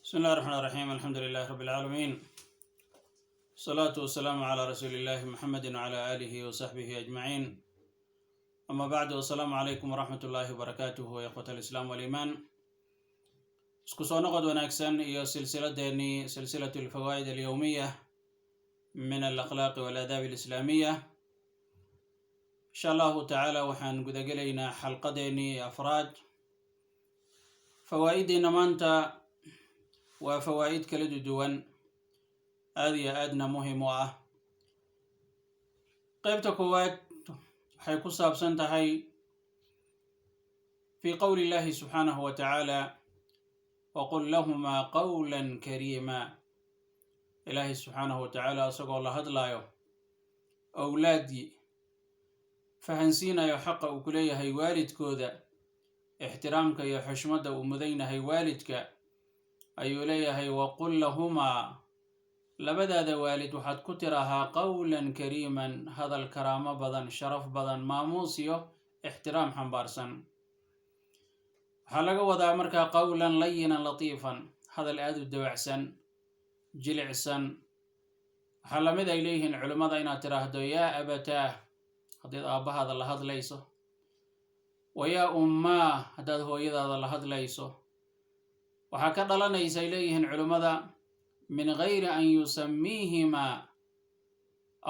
بسم الله الرحمن الرحيم، الحمد لله رب العالمين، الصلاة والسلام على رسول الله محمد وعلى آله وصحبه أجمعين، أما بعد، السلام عليكم ورحمة الله وبركاته يا إخوة الإسلام والإيمان. Isku soo noqod wanaagsan iyo silsiladeennii silsilatu alfawaa'id alyowmiya min alakhlaaqi waalaadaab alislaamiya. Insha Allahu tacaala waxaan gudagelaynaa xalqadeennii afraad. Fawaa'iddiina maanta waa fawaa'id kala duwan, aad iyo aadna muhim u ah. Qaybta koowaad waxay ku saabsan tahay fi qowli illahi subxaanahu wa tacaala: "Waqul lahumaa qawlan kariima." Ilaahay subxaanahu wa tacaala isagoo la hadlaayo owlaaddii, fahansiinayo xaqa uu ku leeyahay waalidkooda, ixtiraamka iyo xushmadda uu mudan yahay waalidka, ayuu leeyahay: "Waqul lahumaa", labadaada waalid waxaad ku tirahaa, "qawlan kariiman", hadal karaamo badan, sharaf badan, maamuus iyo ixtiraam xambaarsan. Waxaa laga wadaa markaa qawlan layinan latiifan, hadal aada u dabacsan, jilicsan. Waxaa lamid ay leeyihiin culimmada inaad tiraahdo "yaa abataah" haddaad aabbahaada la hadlayso, wa "yaa ummaah" haddaad hooyadaada la hadlayso. Waxaa ka dhalanaysa, ay leeyihiin culimmada, min gayri an yusamiihimaa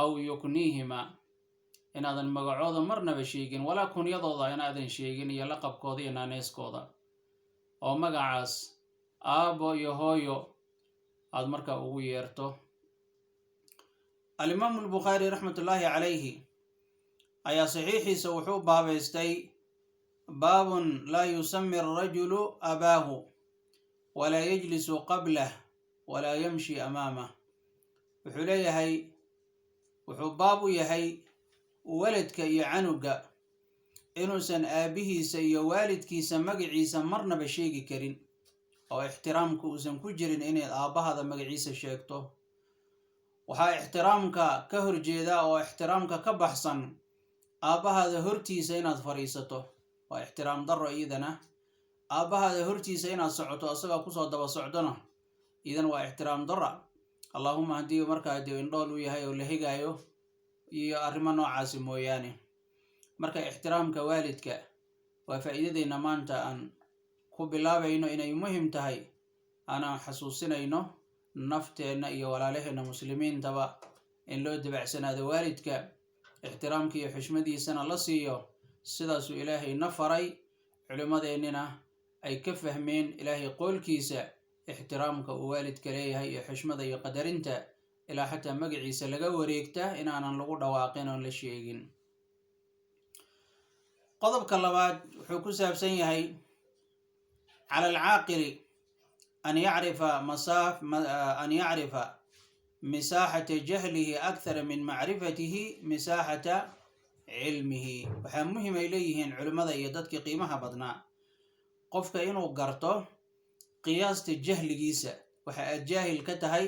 aw yukniihimaa, inaadan magacooda marnaba sheegin, walaa kunyadooda inaadan sheegin, iyo laqabkooda iyo naaneeskooda, oo magacaas aabbo iyo hooyo aad markaa ugu yeerto. Alimaamu Albukhaari raxmatullaahi calayhi ayaa saxiixiisa wuxuu baabaystay: baabun laa yusami arajulu abaahu walaa yajlisu qablah walaa yamshi amaamah. Wuxuu leeyahay, wuxuu baab u yahay waladka iyo canuga inuusan aabbihiisa iyo waalidkiisa magaciisa marnaba sheegi karin, oo ixtiraamka uusan ku jirin inayd aabbahada magaciisa sheegto. Waxaa ixtiraamka ka horjeeda oo ixtiraamka ka baxsan aabbahaada hortiisa inaad fadhiisato, waa ixtiraam darro iyadana. Aabbahaada hortiisa inaad socoto, asagaa kusoo daba socdona, idan waa ixtiraam darra. Allaahuma haddii markaa dee indhool u yahay oo la hegaayo iyo arrimo noocaasi mooyaane. Marka ixtiraamka waalidka waa faa'iidadeenna maanta aan ku bilaabayno, inay muhim tahay aanaan xasuusinayno nafteenna iyo walaalaheenna muslimiintaba in loo dabacsanaado waalidka, ixtiraamka iyo xushmadiisana la siiyo. Sidaasuu Ilaahay na faray, culimmadeennina ay ka fahmeen Ilaahay qoolkiisa ixtiraamka uu waalidka leeyahay iyo xushmada iyo qadarinta, ilaa xataa magaciisa laga wareegta inaanan lagu dhawaaqin oon la sheegin. Qodobka labaad wuxuu ku saabsan yahay: cala alcaaqili an yacrifa misaaxata jahlihi akthara min macrifatihi misaaxata cilmihi. Waxaa muhim ay leeyihiin culimmada iyo dadkii qiimaha badnaa qofka inuu garto qiyaasta jahligiisa, waxa aad jaahil ka tahay,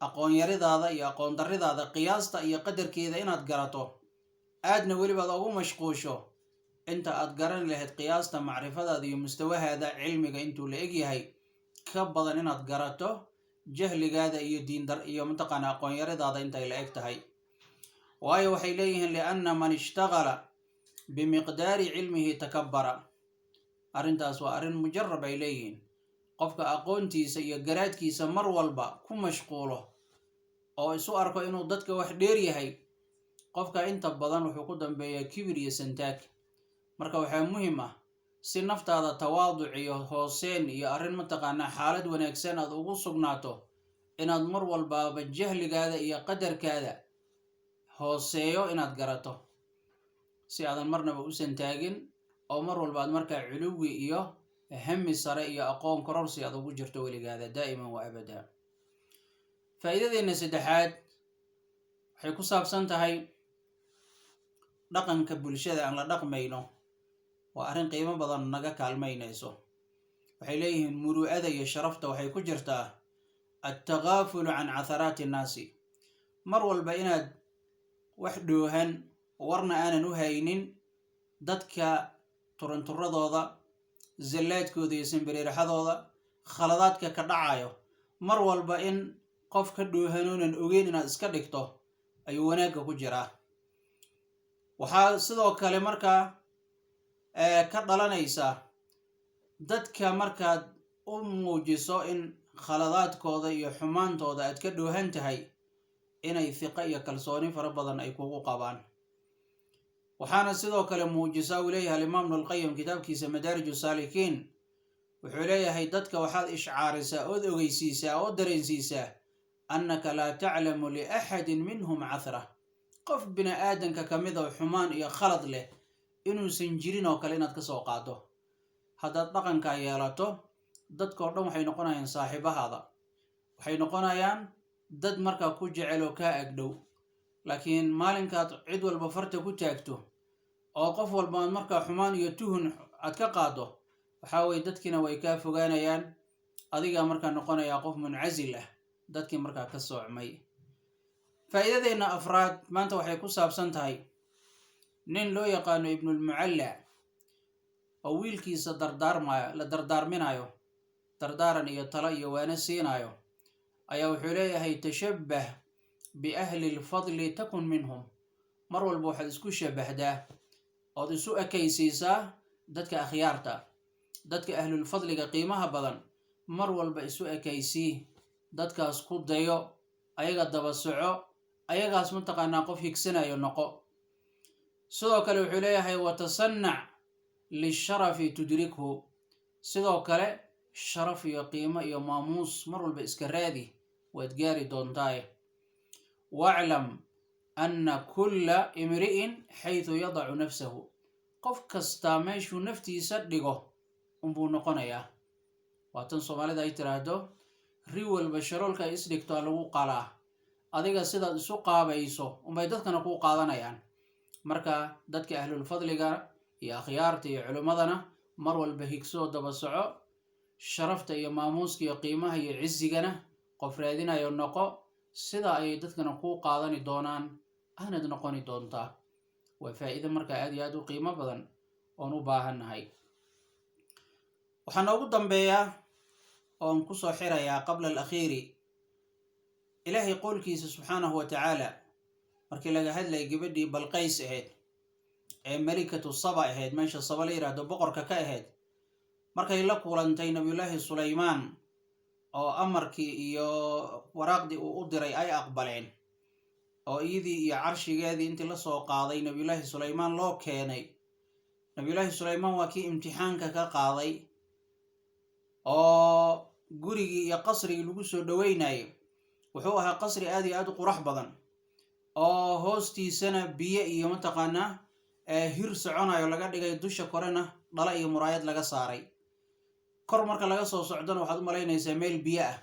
aqoon yaridaada iyo aqoon darridaada qiyaasta iyo qadarkeeda inaad garato, aadna welibaad ugu mashquusho inta aad garan lahayd qiyaasta macrifadaada iyo mustawahaada cilmiga intuu la egyahay ka badan inaad garato jahligaada iyo diindar iyo mataqaana aqoon yaridaada intay la eg tahay. Waayo, waxay leeyihiin: lianna man ishtaqala bimiqdaari cilmihi takabbara. Arrintaas waa arrin mujarab, ay leeyihiin. Qofka aqoontiisa iyo garaadkiisa mar walba ku mashquulo oo isu arko inuu dadka wax dheer yahay, qofka inta badan wuxuu ku dambeeyaa kibir iyo santaag. Marka waxaa muhim ah si naftaada tawaaduc iyo hooseen iyo arrin mataqaanaa xaalad wanaagsan aad ugu sugnaato, inaad mar walbaaba jahligaada iyo qadarkaada hooseeyo inaad garato, si aadan marnaba u santaagin oo mar walba aad markaa culuwi iyo hami sare iyo aqoon kororsi aad ugu jirto weligaada, daa'iman wa abada. Faa'iidadeenna saddexaad waxay ku saabsan tahay dhaqanka bulshada aan la dhaqmayno. Waa arrin qiimo badan naga kaalmaynayso. Waxay leeyihiin, muru'ada iyo sharafta waxay ku jirtaa altagaafulu can catharaati innaasi, mar walba inaad wax dhoohan warna aanan u haynin dadka turanturadooda, zallaadkooda iyo simbiriirxadooda. Khaladaadka ka dhacayo mar walba in qof ka dhoohanoonan ogeyn inaad iska dhigto ayuu wanaagga ku jiraa. Waxaa sidoo kale markaa ka dhalanaysa dadka markaad u muujiso in khaladaadkooda iyo xumaantooda aad ka dhoohan tahay inay hiqo iyo kalsooni fara badan ay kugu qabaan. Waxaana sidoo kale muujisaa, uu leeyahay Alimaam Ibnulqayim kitaabkiisa Madaarij Saalikiin, wuxuu leeyahay dadka waxaad ishcaarisaa ood ogeysiisaa oo dareensiisaa annaka laa taclamu liaxadin minhum cathra, qof bini aadanka ka mid oo xumaan iyo khalad leh inuusan jirin oo kale inaad ka soo qaado. Haddaad dhaqankaa yeelato, dadkao dhan waxay noqonayaan saaxiibahaada, waxay noqonayaan dad markaa ku jecel oo kaa agdhow. Laakiin maalinkaad cid walba farta ku taagto oo qof walba aad markaa xumaan iyo tuhun aad ka qaado, waxaa weye dadkiina way kaa fogaanayaan, adigaa markaa noqonayaa qof muncasil ah, dadkii markaa ka soocmay. Faa'iidadeenna afraad maanta waxay ku saabsan tahay nin loo yaqaano Ibnulmucalla oo wiilkiisa dardaarmayo, la dardaarminayo, dardaaran iyo talo iyo waano siinayo, ayaa wuxuu leeyahay: "Tashabbah biahli lfadli takun minhum." Mar walba waxaad isku shabahdaa ood isu ekaysiisaa dadka akhyaarta, dadka ahlulfadliga qiimaha badan. Mar walba isu ekaysii dadkaas, ku dayo ayaga, daba soco ayagaas, mataqaanaa qof higsanayo noqo. Sidoo kale wuxuu leeyahay: "Watasannac lisharafi tudrikhu." Sidoo kale sharaf iyo qiimo iyo maamuus mar walba iska raadi, waad gaari doontaaye. "Waclam anna kulla imri'in xaytu yadacu nafsahu." Qof kastaa meeshuu naftiisa dhigo unbuu noqonayaa. Waa tan Soomaalida ay tiraahdo: "Ri walba sharoolka ay isdhigto lagu qalaa." Adiga sidaad isu qaabayso unbay dadkana kuu qaadanayaan. Marka dadka ahlulfadliga iyo akhyaarta iyo culimmadana mar walba higsoo daba soco, sharafta iyo maamuuska iyo qiimaha iyo cizigana qof raadinayo noqo. Sidaa ayay dadkana kuu qaadani doonaan, aanad noqoni doontaa. Waa faa'iide markaa aad iyo aad u qiimo badan oon u baahannahay. Waxaa noogu dambeeyaa oon kusoo xirayaa qabla alakhiiri Ilaahay qowlkiisa subxaanahu wa tacaala markii laga hadlayay gabadhii Balqays ahayd ee malikatu Saba ahayd, meesha Saba la yidhaahdo boqorka ka ahayd, markay la kulantay Nabiyullaahi Sulaymaan oo amarkii iyo waraaqdii uu u diray ay aqbaleen, oo iyadii iyo carshigeedii intii lasoo qaaday Nabiyullaahi Sulaymaan loo keenay, Nabiyullaahi Sulaymaan waa kii imtixaanka ka qaaday oo gurigii iyo qasrigii lagu soo dhoweynayay. Wuxuu ahaa qasri aad iyo aad u qurax badan oo hoostiisana biyo iyo mataqaanaa hir soconayo laga dhigay, dusha korena dhala iyo muraayad laga saaray. Kor marka laga soo socdona waxaad u malaynaysaa meel biyo ah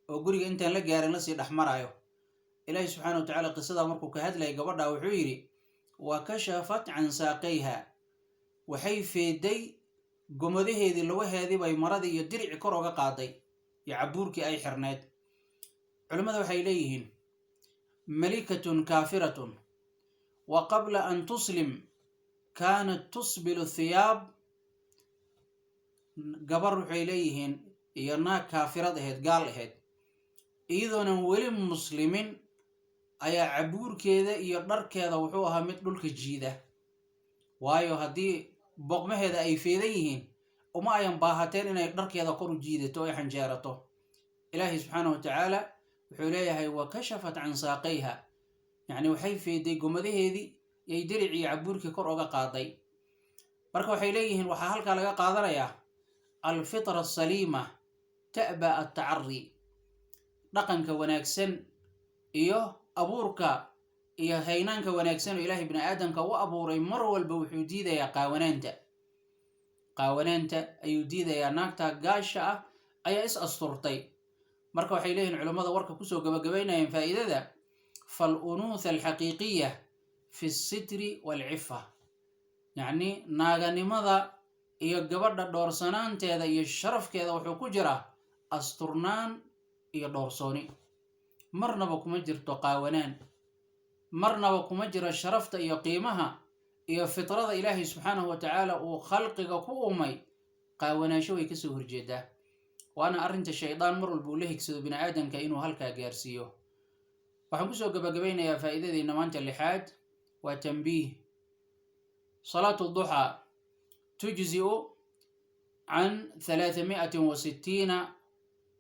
oo guriga intaan la gaarin lasii dhex marayo. Ilaahi subxaana wa tacala qisadaa markuu ka hadlayay gabadha wuxuu yidhi: "Wa kashafat can saaqayha." Waxay feeday gomadaheedii, lugaheedii bay maradii iyo dirici kor oga qaaday iyo cabuurkii ay xirneyd. Culimmada waxay leeyihiin: malikatun kaafiratun wa qabla an tuslim kaanat tusbilu thiyaab. Gabar waxay leeyihiin iyo naag kaafirad ahayd, gaal ahayd, iyadoonan weli muslimin ayaa cabuurkeeda iyo dharkeeda wuxuu ahaa mid dhulka jiida, waayo haddii boqmaheeda ay feedan yihiin uma ayan baahateen inay dharkeeda kor u jiidato o ay xanjeerato. Ilaahay subxaana wa tacaala wuxuu leeyahay: "Wa kashafat can saaqayha." Yacni waxay feeday gomadaheedii yay diricii iyo cabuurkii kor oga qaaday. Marka waxay leeyihiin waxaa halkaa laga qaadanayaa alfitra asaliima ta'ba altacari, dhaqanka wanaagsan iyo abuurka iyo haynaanka wanaagsan oo Ilaahay bini aadamka u abuuray mar walba wuxuu diidayaa qaawanaanta. Qaawanaanta ayuu diidayaa. Naagta gaasha ah ayaa is asturtay. Marka waxay leeyihiin culummada warka kusoo gabagabaynayeen faa'iidada: fal unuutha alxaqiiqiya fi sitri waalcifa, yacni naaganimada iyo gabadha dhoorsanaanteeda iyo sharafkeeda wuxuu ku jiraa asturnaan iyo dhoorsooni. Marnaba kuma jirto qaawanaan, marnaba kuma jiro. Sharafta iyo qiimaha iyo fitrada Ilaahay subxaanahu wa tacaala uu khalqiga ku umay qaawanaansho way kasoo horjeedaa. Waana arrinta shaydaan mar walba uu la higsado bini aadamka inuu halkaa gaarsiiyo. Waxaan kusoo gabagabaynayaa faa'iidadeenna maanta lixaad, waa tanbiih: salaatu duxaa tujzi'u can 360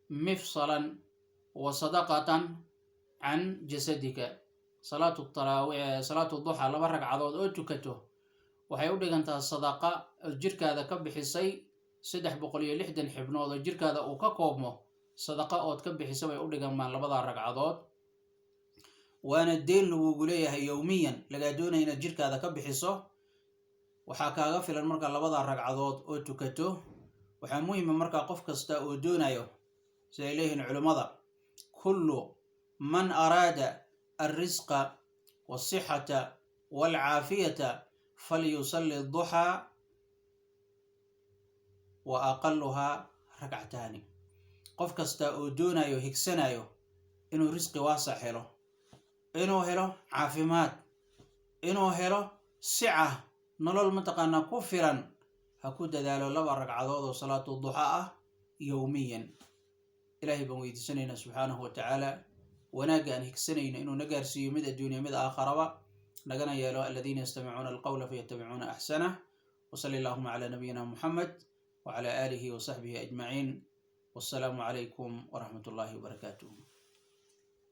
mifsalan wa sadaqatan can jasadika. Salaatu duxaa laba ragcadood oo tukato waxay u dhigantaa sadaqa oo jirkaada ka bixisay 360 xibnood oo jirkaada uu ka koobmo. Sadaqa ood ka bixisa bay u dhiganmaan labadaa ragcadood, waana deen lagugu leeyahay yowmiyan, lagaa doonaya inaad jirkaada ka bixiso. Waxaa kaaga filan marka labadaa ragcadood oo tukato. Waxaa muhima markaa qof kasta oo doonayo, siday leeyihiin culimmada, kullu man araada alrisqa walsixata walcaafiyata falyusalli duxaa wa aqaluhaa ragcataani. Qof kasta oo doonayo, higsanayo inuu risqi waasac helo, inuu helo caafimaad, inuu helo sica nolol mataqaanaa ku filan, ha ku dadaalo laba ragcadood oo salaatu duxa ah yowmiyan. Ilaahay baan weydiisanaynaa subxaanahu wa tacaala wanaagga aan higsanayno inuu na gaarsiiyo, mid adduunya mid aakharaba, nagana yeelo aladiina yastamicuuna alqawla fayatabicuuna axsanah. Wsali allahuma cala nabiyina Muxamed wcala aalihi wasaxbihi ajmaciin. Wassalaamu calaykum waraxmat ullahi wabarakaatuh.